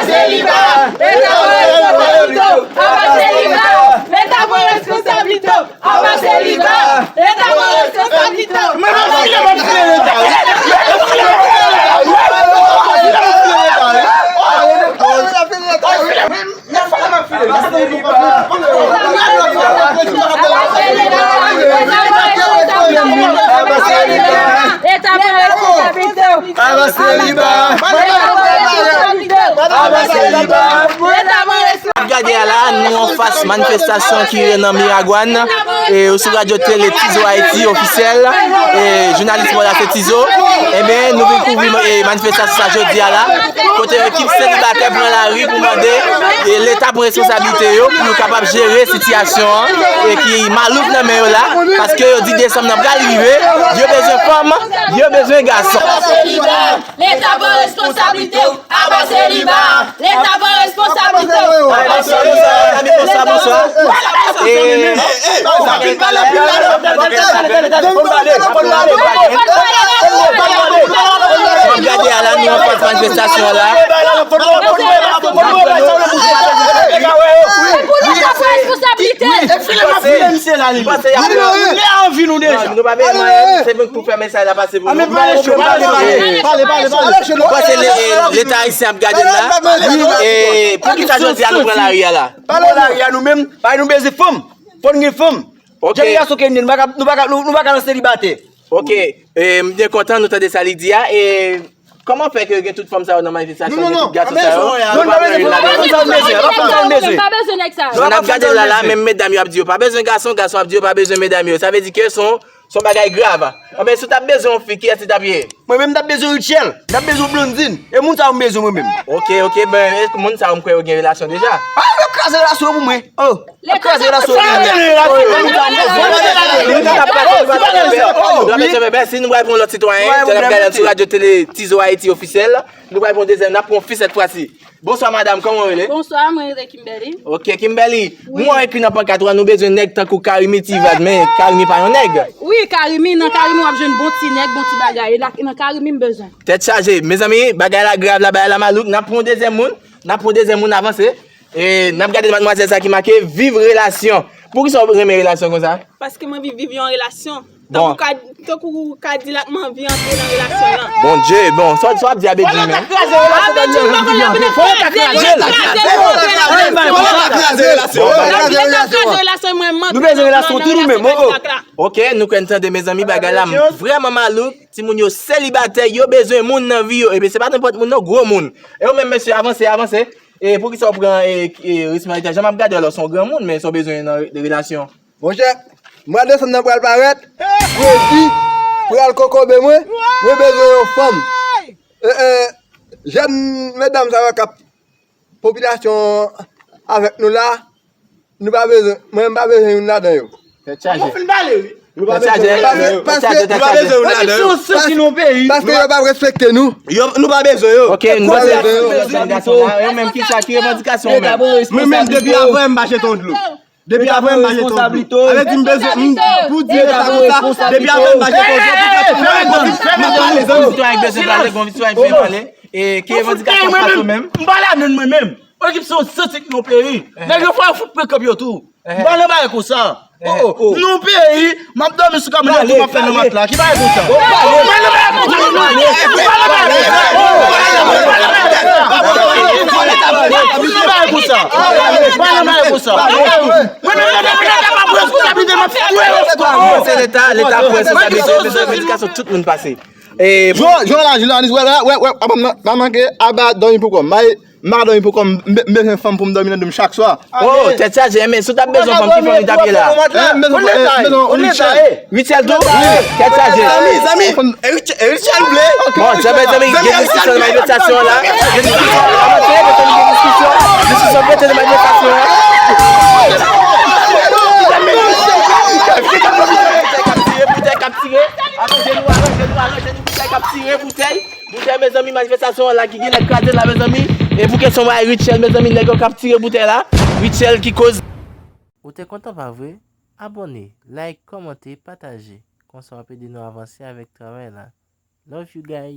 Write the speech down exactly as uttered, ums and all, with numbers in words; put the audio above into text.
Seliba, Leta pran responsablite w. Aba seliba, Leta pran responsablite w. Aba seliba, Leta pran responsablite w. Leta pran responsablite w. Aba seliba. Aba seliba. N ap gade a la, nou anfas manifestasyon ki nan Miragwàn, e, ou sou radyo tele Tizo Ayiti ofisyèl, e, jounalis mwen la se Tizo. Enben, nou vin kouvri, e, manifestasyon sa jodi a la, kote ekip selibatè pran lari pou mande, e, Leta pran responsablite yo pou yo kapab jere sitiyasyon an, e ki malouk nan men yo la, paske yo di desanm nan pral rive, yo bezwen fanm, yo bezwen gason. Leta pran responsablite w. Aba seliba. Leta pran responsablite w. Aba seliba. Bonswa, bonswa. Gade a la, nou anfas manifestasyon la. Pou Leta pran responsablite. Nou pa bezwen anyen, se pou fè mesaj la pase pou nou. Pale, pale, pale. Pale, pale, pale. Leta ayisyen ap gade n la. E poukisa jodi a nou pran lari a la? Nou pran lari a nou menm, paske nou bezwen fanm. Fò n gen fanm. Ok. Jan gason ke n ye, nou pa ka, nou pa ka, nou, nou pa ka nan selibatè. Ok. E, m byen kontan nou tande sa li di a. E kòman fè ke gen tout fanm sa yo nan manifestasyon, gen tout gason sa yo? Non, non, non. Nou pa bezwen fanm sa yo, nou bezwen. Pa bezwen nèg sa yo. N ap gade l la, la, menm medam yo ap di yo pa bezwen gason, gason ap di yo pa bezwen medam yo. Sa vle di ke se yon Se yon bagay grav. Anben, si w t ap bezwen yon fi, kiyès li t ap ye? Mwen menm, m t ap bezwen Rutshelle. M t ap bezwen Blondine. E moun sa yo m bezwen mwen menm. Ok, ok, ben, e moun sa yo m kwè yo gen relasyon deja. Ah, y ap kraze relasyon yo pou mwen. Oh, y ap kraze relasyon yo pou mwen. Leta pran responsablite. Si nou pral pran yon lòt sitwayen, n ap gade sou radyo tele Tizo Ayiti ofisyèl. Nou pral pran yon dezyèm, n ap pran yon fi sèt fwa si. Bonswa, madam, kòman w rele? Bonswa, mwen rele Kimberly. Ok, Kimberly, wi. Mwen wè ekri nan pankat ou a, nou bezwen nèg tankou Carimi T V, men Carimi pa yon nèg. Wi, Carimi, nan Carimi w ap jwenn bon ti nèg, bon ti bagay. E la, nan Carimi m bezwen. Tèt chaje, mezanmi, bagay la grav la, bagay la malouk. N ap pran yon dezyèm moun, n ap pran yon dezyèm moun avanse. E n ap gade madmwazèl sa ki make viv relasyon. Poukisa w renmen relasyon konsa? Paske m anvi viv yon relasyon. Bon. Tankou Kad-, tankou Kadilak, m anvi antre nan relasyon an. Bondye, bon, sa, sa w ap di a Bedjine menm? Fò yo ta kraze relasyon. Fò yo ta kraze l. Fò yo ta kraze relasyon. Fò yo ta kraze relasyon. Nou bezwen relasyon tou nou menm, oh, oh. Ok, nou kwè n tande, mezanmi, bagay la vrèman malouk. Timoun yo selibatè, yo bezwen moun nan vi yo. Ebyen, se pa nenpòt moun, non, gwo moun. E ou menm, mesye, avanse, avanse. E poukisa w pran, e, e, responsablite a? Jan m ap gade w la, w se yon granmoun, men sa w bezwen nan re-, relasyon. Monchè, mwa desanm nan pral parèt, kredi pral kokobe mwen, mwen bezwen yon fanm. E, e, jèn medam sa yo k ap popilasyon avèk nou la, nou pa bezwen, mwen m pa bezwen youn ladan yo. Tèt chaje. Ou fin pale, wi. Nou pa bezwen youn ladan yo. Paske, paske, nou pa bezwen youn ladan yo. Paske yo p ap respekte nou. Yo, nou pa bezwen yo. Ok, nou pa bezwen yo. Yo menm ki sa, ki revandikasyon yo menm? Mwen menm, depi avan m pa jete yon dlo. Depi avan m pa jete yon dlo. Sa vle di m bezwen, m, pou di leta konsa, depi avan m pa jete yon dlo, pou fè, fè yon konfisyon, m ap pale. Gon sitwayen ki bezwen pale, gon sitwayen ki vle pale. E ki revandikasyon pa tou menm? M pa ladann mwen menm. Ekip se yon santik nan peyi. Nèg yo fò yo fout pran kòb yo tou. M pa nan bagay konsa. Oh, oh. Nan peyi, m ap dòmi sou kamyon, m ap fè nan matla. Ki bagay konsa? M pa nan bagay konsa. M pa nan bagay konsa. M pa nan bagay konsa. Mwen menm, leta pa pran responsablite, m ap fè. Se leta, leta pran responsablite, bezwen medikasyon, tout moun pase. E, Jan, Jan la, jounalis, wè, wè, wè, wè, pa manke, aba dòmi pou kò m. M pa ka dòmi pou kò m, m be-, m bezwen fanm pou m dòmi nan dòmi chak swa. Oh, tèt chaje, men si w t ap bezwen fanm, ki fanm li t ap ye la? Eh, m bezwen, eh, m bezwen yon Rutshelle. Rutshelle tou? Tèt chaje. Zanmi, zanmi, e Rutshelle, e Rutshelle vle. Bon, zanmi, zanmi, gen diskisyon nan manifestasyon an la. Gen diskisyon. Avanse, mete gen diskisyon. Diskisyon pete nan manifestasyon an. Boutèy k ap tire, boutèy k ap tire. Aranje nou, aranje nou, aranje nou, boutèy k ap tire, boutèy. Boutèy, mezanmi, manifestasyon an la ki genlè kraze la, mezanmi. E pou kesyon bagay Rutshelle, mezanmi, nèg yo k ap tire boutèy la. Rutshelle ki koz. Ou te kontan, pa vre? Abòne, like, kòmante, pataje. Konsa w ap ede nou avanse avèk travay la. Love you guys.